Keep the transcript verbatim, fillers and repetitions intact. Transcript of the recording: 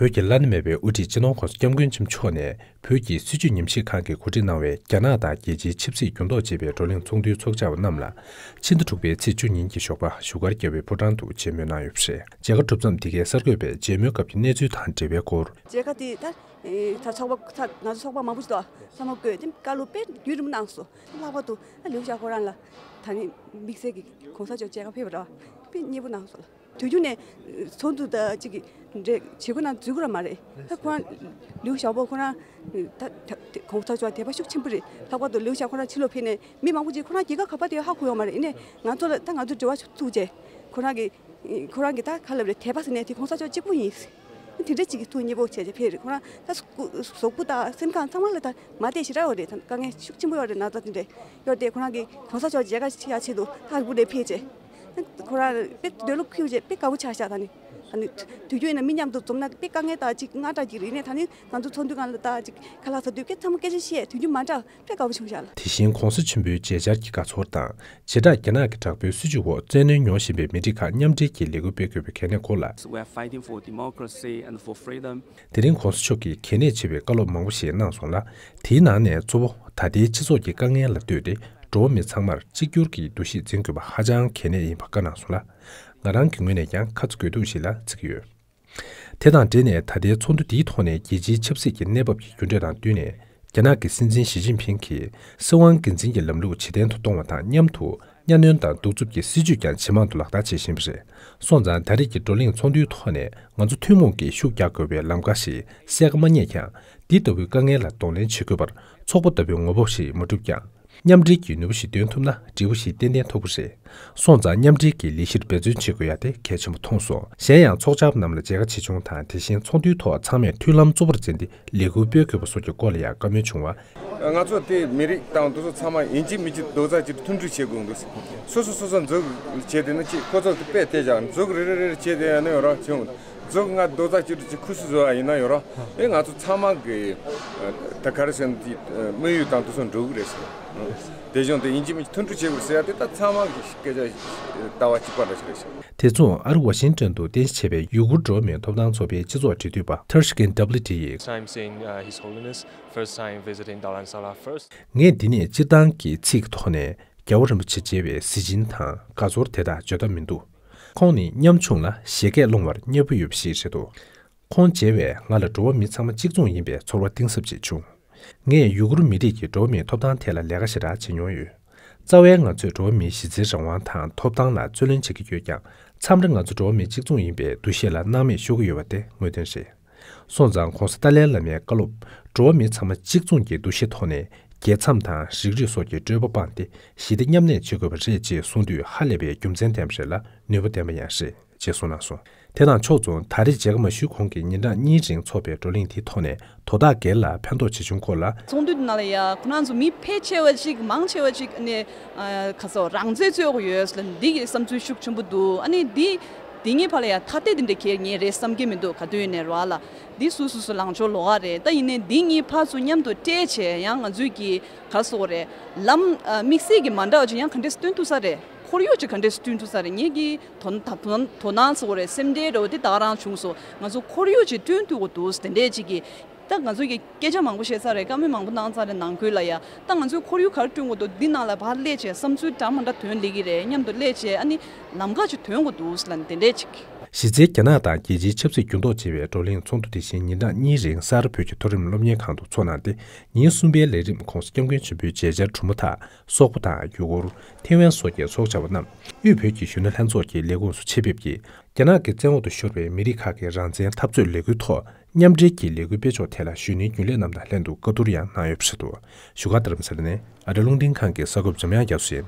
བོད་ཀྱི་བླ་ན་མེད་པའི་དབུ་ཁྲིད་སྤྱི་ནོར་༸གོང་ས་༸སྐྱབས་མགོན་ཆེན་པོ་མཆོག་ནས་བོད་ཀྱི་སྲིད་བྱུས་ཉམས་ཞིབ་ཁང་གིས་གོ་སྒྲིག་གནང་བའི་རྒྱ་ནག་དང་རྒྱལ་སྤྱིའི་ཆབ་སྲིད་འགྱུར་ལྡོག་ཅེས་པའི་བགྲོ་གླེང་ཚོགས་འདུའི་ཚོགས་བཅར་བ་རྣམས་ལ། ཕྱི་ཟླ་དྲུག་པའི་ཚེས་བཅུ་གཉིས་ཀྱི་ཞོགས་པ་བཞུགས་སྒར་རྒྱལ་བའི་ཕོ་བྲང་དུ་མཇལ་མོལ་གནང་ཡོད་པ་རེད། མཇལ་ཁ་གྲུབ་མཚམས་འདི་གའི་གསར་འགོད་པས་མཇལ་མོལ་སྐབས་ཀྱི་གནས་ཚུལ་དང་འབྲེལ་བའི་སྐོར། མཇལ་ཁ་དེ་ད་ད་ཚོགས་པ་ད་ང་ཚོ་ཚོགས་པ་མང་པོ་ཞིག་འདུག་ཚང་མ་བསྐོས་ཏེ་བཀའ་སློབ་དཔེ་རྒྱུན་རིང་པོ་གནང་སོང་། ལྷག་པར་དུ་ཨ་ལིའུ་ཞའོ་ཁོ་རང་ལ་ད་ནི་དམིགས་བསལ་གྱི་གོང་ས་མཆོག་མཇལ་ཁ་ཕེབས་པ་ར་དཔེ་མཉེས་པོ་གནང་སོང་ལ། དུས་རྒྱུན་ནས་ཚོགས་འདུ་དང་གཅིག་གི་འབྲེལ་བྱེད་དགོས་ན་འཛུལ་དགོས་ར་མ་རེད། ད་ཁོ་རང་ལིའུ་ཞའོ་པོ་ཁོ་རང་ད་ད་གོང་ས་མཆོག་དད་པ་ཤུགས་ཆེན་པོ་རེད། ལྷག་པར་དུ་ལིའུ་ཞའོ་ཁོ་རང་ཕྱི་ལོགས་ཕེབས་ནས་མི་མང་པོ་ཅིག་ཁོ་རང་རྒྱལ་ཁབ་ག་པར་དེ་ཧ་གོ་ཡོད་མ་རེད། ཡིན་ནའི་ང་ཚོ་ལ་ད་ང་ཚོ་འབྲེལ་བ་ཤུགས་ཐུག་རྗེས་ཁོ་རང་གི་ཁོ་རང་གི་ད་ག་ལབ་རེད། དད་པ་ཟེར་ནས་དེ་གོང་ས་མཆོག་གཅིག་པུ་ཡིན། དེ་འདྲ་གཅིག་གི་ཐུགས་མཉེས་པོ་བྱས་བྱས་ཕེབས་རེད། ཁོ་རང་ད་གཟུགས་པོ་དང་སེམས་ཁམས་ཚང་མ་ལ་ད་མ་བདེ་ཞེ་དྲག་ཡོད་རེད། ད་དཀའ་ངལ་ཤུགས་ཆེན་པོ་ཡོད་རེད། ན་ཚ་དེ་འདྲ་ཡོད་དེ་ཁོ་རང་གི་གོང་ས་མཆོག་མཇལ་ཁ་ཞུ་ཡ་ཆེད་དུ་ད་རིང་པོ་ནས་ཕེབས་བྱས་ཁོ་རང་དཔེ་འདོད་བློ་ཁུག་བྱས་དཔེ་དགའ་པོ་ཆགས་ཤག་ད་ནི་ད་ནི་དུས་རྒྱུན་ཡིན་ན་མི་མཉམ་དུ་འཛོམས་ན་དཔེ་དཀའ་ངལ་དང་གཅིག་དངངས་སྐྲག་གི་རེད། ཡིན་ནའི་ད་ནི་ང་ཚོ་ཚོགས་འདུའི་སྒང་ལ་ད་གཅིག་ཁ་ལག་ཟ་དུས་སྐད་ཚང་མ་སྐད་ཆ་བཤད་དུས་རྒྱུན་མ་འདྲ། དཔེ་དགའ་པོ་བྱུང་ཤག་ལ། དེ་བཞིན་༸གོང་ས་ཆེན་པོའི་མཇལ་བཅར་གྱི་དགའ་ཚོར་དང་། བྱེ་བྲག་རྒྱ་ནག་གི་དྲག་པོའི་སྲིད་བྱུས་འོག་བཙན་གནོན་མྱོང་བཞིན་པའི་མི་རིགས་ཁག་མཉམ་འབྲེལ་གྱིས་ལས་འགུལ་སྤེལ་དགོས་པའི་གལ་གནད་སྐོར་ལ། We are fighting for democracy and for freedom. དེ་རིང་༸གོང་ས་མཆོག་གིས་གལ་གནད་ཆེ་བའི་བཀའ་སློབ་མང་པོ་ཞིག་གནང་སོང་ལ། དེའི་ནང་ནས་གཙོ་བོ་ད་ལྟའི་སྤྱི་ཚོགས་ཀྱི་དཀའ་ངལ་ལ་ལྟོས་ཏེ་འགྲོ་བ་མི་ཚང་མར་གཅིག་གྱུར་གྱི་འདུ་ཤེས་འཛིན་དགོས་པ་ཧ་ཅང་གལ་གནད་ཡིན་པ་བཀའ་གནང་སོང་ལ། ང་རང་གི་ངོས་ནས་ཀྱང་ཁ་ཚ་དགོས་གཏུགས་ཤིག་ལ་བརྩི་གི་ཡོད། དེ་དང་འབྲེལ་ནས་ད་ལྟའི་ཚོགས་འདུ་འདིའི་ཐོག་ནས་རྒྱལ་སྤྱིའི་ཆབ་སྲིད་ཀྱི་གནས་བབ་ཀྱི་འགྱུར་འགྲོས་དང་བསྟུན་ནས། རྒྱ་ནག་གི་སྲིད་འཛིན་ཞི་ཅིན་ཕིང་གིས་སྲིད་དབང་སྒེར་འཛིན་གྱི་ལམ་ལུགས་ཇེ་བརྟན་དུ་གཏོང་བ་དང་མཉམ་དུ། གཉའ་གནོན་དང་གདུག་རྩུབ་ཀྱི་སྲིད་བྱུས་ཀྱང་ཇེ་མང་དུ་ལག་བསྟར་བྱེད་བཞིན་པ་རེད། སོང་ཙང་ད་རེས་ཀྱི་བགྲོ་གླེང་ཚོགས་འདུའི་ཐོག་ནས་ང་ཚོ་ཐུན་མོང་གིས་ཤུགས་རྒྱག་དགོས་པའི་ལམ་ཁ་ཞིག་གསལ་ཁ་མ་རྙེད་ཀྱང་། འདི་ལྟ་བུའི་དཀའ་ངལ་ལ་གདོང་ལེན་བྱེད་དགོས་པར་ཚོགས་པ་ལྟ་བུའི་ངོ་བོ་ཞིག་མ་གྲུབ་ཀྱང་། མཉམ་འབྲེལ་གྱི་ནུས་པ་ཞིག་འདོན་ཐུབ་ན་འབྲས་བུ་ཞིག་ཏན་ཏན་ཐོབ་ཀྱི་རེད། སོང་ཙང་མཉམ་འབྲེལ་གྱི་ལས་གཞིར་འབད་བརྩོན་བྱེད་དགོས་ཡ་དེ་གལ་ཆེན་པོ་མཐོང་སོང་། གཞན་ཡང་ཚོགས་བཅར་བ་རྣམས་ལ་མཇལ་ཁ་ཆེ་ཆུང་དང་། དེ་བཞིན་ཚོགས་འདུའི་ཐོག་ཚང་མས་མཐུན་ལམ་གཙོ་བོར་འཛིན་ཏེ་ལས་འགུལ་སྤེལ་དགོས་པ་སོགས་ཀྱི་སྐོར་ལ་ཡང་བཀའ་མོལ་བྱུང་བ། ང་ཚོ་དེ་མི་རིགས་དང་དེ་ཚོ་ཚང་མ་ཡིན་གཅིག་མིན་གཅིག་རྡོག་རྩ་གཅིག་ཏུ་མཐུན་སྒྲིལ་བྱེད་དགོས་འདུག་སོ་སོ་སོ་སོ་འཛུགས་བྱས་དེ་ནི་གཅིག་ཁོ་ཚོ་དེ་དཔེ་བལྟས་ཀྱང་འཛུགས་རེ་རེ་རེ་རེ་བྱས་དེ་ཡང་ནི་ཡོད་ར་བྱུང་། འཛུགས་ང་རྡོག་རྩ་གཅིག་ཏུ་གཅིག་ཁུ་སུ་བཟོ་བ་ཡིན་ན་ཡོད་ར། ཨེ་ང་ཚོ་ཚང་མ་གི་ད་ག་རེ་ཟེར་ན་དེ་དམིགས་ཡུལ་དང་དེ་ཚོ་འགྲོ་གི་རེད་ཟེར། དེ་བཞིན་དུ་ཡིན་གཅིག་མིན་གཅིག་མཐུན་སྒྲིལ་བྱེད་དགོས་ཟེར་ཡ་དེ་ད་ཚང་མ་གི་སྐད་ཆ་ལྟ་བ་གཅིག་པ་འདྲ་ཞིག་རེད་ཤག་དེ་མཚུངས་ཨ་རི་ཝ་ཤིང་ཏོན་དུ་རྟེན་གཞི་བྱས་པའི་ཡུ་གུར་འགྲོ་བ་མིའི་ཐོབ་ཐང་ཚོགས་པའི་སྤྱི་ཚོགས་འབྲེལ་མཐུད་པ་Tashkent W T ཡིས། First time seeing uh, His Holiness, first time visiting Dharamsala, first. ངས་འདི་ནས་སྤྱིར་བཏང་གི་ཚིག་གི་ཐོག་ནས་རྒྱལ་བ་རིན་པོ་ཆེ་མཇལ་བའི་གཟི་བྱིན་དང་དགའ་ཚོར་དེ་དག་བརྗོད་ཐབས་མི་འདུག་ཁོང་ནི་ཉམ་ཆུང་ལ་བཞད་གད་སློང་བར་མཉེས་པོ་ཡོད་པ་ཞིག་རེད་འདུག་ཁོང་མཇལ་བས་ང་ལ་འགྲོ་བ་མི་ཚང་མ་གཅིག་མཚུངས་ཡིན་པའི་ཚོར་བ་གཏིང་ཟབ་ཅིག་བྱུང་། ངས་ཡུ་གུར་མི་རིགས་ཀྱི་འགྲོ་བ་མིའི་ཐོབ་ཐང་ཐད་ལ་ལས་ཀ་ཞེ་དྲག་བྱེད་མྱོང་ཡོད། རྩ་བའི་ང་ཚོས་འགྲོ་བ་མིའི་གཞི་རྩའི་རང་དབང་དང་ཐོབ་ཐང་ལ་རྩོད་ལེན་བྱེད་ཀྱི་ཡོད་ཀྱང་། མཚམས་རེ་ང་ཚོ་འགྲོ་བ་མི་གཅིག་མཚུངས་ཡིན་པའི་འདུ་ཤེས་ལ་སྣང་མེད་ཤོར་གྱི་ཡོད་པ་དེ་ངོས་བསྟན་རེད། སོང་ཙང་༸གོང་ས་ཏཱ་ལའི་བླ་མའི་བཀའ་སློབ། འགྲོ་བ་མི་ཚང་མ་གཅིག་མཚུངས་ཀྱི་འདུ་ཤེས་ཐོག་ནས་རྒྱལ་མཚམས་དང་རིགས་རུས་སོགས་ཀྱི་སྤྲོས་པ་སྤངས་ཏེ་ཞི་བདེ་མཉམ་གནས་བྱེད་དགོས་པ་རེད་ཅེས་གསུངས་དུས་ཧ་ལས་པའི་རྒྱུ་མཚན་ལྡན་པ་རེད་ལ་ནུས་པ་ལྡན་པ་ཡང་རེད། ཅེས་གསུངས་གནང་སོང་། དེ་དང་ཕྱོགས་མཚུངས་ད་རེས་མཇལ་ཁ་མ་ཞུས་གོང་གི་ཉིན་གྲངས་གཉིས་རིང་འཚོགས་པའི་བགྲོ་གླེང་དེའི་ཐོག་ནས་དོ་བདག་སྒེར་ལ་ཕན་ཐོགས་ཆེ་ཆུང་སྐོར་ལ། ཚོགས་འདུ་འདི་ནང་ལ་ཡ་ཁོ་རང་ཚོ་མི་ཕལ་ཆེ་བ་ཅིག་མང་ཆེ་བ་ཅིག་ནས་ཁ་སོ་རང་བཙན་རྩོད་དགོས་ཡོད་ལ་འདི་གི་བསམ་ཚུལ་ཤུགས་ཆེན་པོ་འདུག་ཨ་ནི་འདི་འདི་ངའི་ཕ་ལ་ཡ་ཐ་དད་འདི་འདྲ་ཁྱེར་ངས་རེད་བསམ་གྱི་མི་འདུག་ག་དུས་ནས་རོ་ཨ་ལ་འདི་སུ་སུ་སུ་ལངས་ཕྱོགས་ལོགས་ཀ་རེད། ད་ཡིན་ནའི་འདི་ངའི་ཕ་ཚོ་མཉམ་དུ་སྤྲད་བྱས་ཡང་ང་ཚོས་ཀྱི་ག་སོ་རེད་ལམ་དམིགས་བསལ་གྱི་མ་འདྲ་བ་ཅིག་ཡང་ག་འདྲས་སྟོན་ཐུབ་ས་རེད། ཁོར་ཡུག་ཅིག་ག་འདྲས་སྟོན་ཐུབ་ས་རེད། ངེད་ཀྱི་དོ་དོ་དོ་སྣང་ཚོགས་རེད། སེམས་ཁྲལ་རེད་བ་དེ་ད་ག་རང་བྱུང་སོང་། ང་ཚོ་ཁོར་ཡུག་ཅིག་སྟོན་ཐུབ་དགོས་འདུག་དེ་འདྲས་ཅིག་གིས་ད་ང་ཚོ་གི་སྐད་ཆ་མང་པོ་བཤད་ས་རེད། བཀའ་མོལ་མང་པོ་གནང་ས་རེད། ནང་ཁུལ་ལ་ཡ་ད་ང་ཚོའི་ཁོར་ཡུག་ག་རེ་སྟོན་དགོས་འདུག་འདི་ནང་ལ་ཕར་སླེབས་བྱས་བསམ་ཚུལ་འདྲ་མ་འདྲ་ཐོན་ལེ་གི་རེད། མཉམ་དུ་སླེབས་བྱས་ཨ་ནི་ལམ་ཁ་ཅིག་ཐོན་དགོས་འདུག་ལ་དེ་འདྲས་ཅིག་གཞི་རྩའི་རྒྱ་ནག་དང་རྒྱལ་སྤྱིའི་ཆབ་སྲིད་འགྱུར་ལྡོག་ཅེས་པའི་བགྲོ་གླེང་ཚོགས་འདུ་དེ་བཞིན་ཉིན་གྲངས་གཉིས་རིང་གསར་བོད་ཀྱི་མཐོ་རིམ་སློབ་གཉེར་ཁང་དུ་འཚོགས་གནང་སྟེ། ཉིན་གསུམ་པའི་ལས་རིམ་༸གོང་ས་༸སྐྱབས་མགོན་ཆེན་པོའི་མཇལ་བཅར་གྲུབ་མ་ཐག་སོག་པོ་དང་ཡུ་གུར། ཐེ་ཝན་སོགས་ཀྱི་ཚོགས་བཅར་བ་རྣམས་དབུས་བོད་ཀྱི་གཞོན་ནུ་ལྷན་ཚོགས་ཀྱི་ལས་ཁུངས་སུ་ཆེད་ཕེབས་ཀྱིས་རྒྱ་ནག་གི་བཙན་འོག་ཏུ་ཤོར་བའི་མི་རིགས་ཁག་གི་རང་བཙན་འཐབ་རྩོད་ལས་འགུལ་ཐོག་མཉམ་འབྲེལ་གྱི་ལས་འགུལ་སྤེལ་ཕྱོགས་ཐད་ལ་གཞོན་ནུའི་རྒྱུན་ལས་རྣམས་དང་ལྷན་དུ་བཀའ་བསྡུར་ཡང་གནང་ཡོད་པ་རེད་འདུག་བཞུགས་སྒར་རྡ་རམ་ས་ལ་ནས་ཨ་རི་རླུང་འཕྲིན་ཁང་གི་གསར་འགོད་པ་འཇམ་དབྱངས་རྒྱ་མཚོ་ཡིན།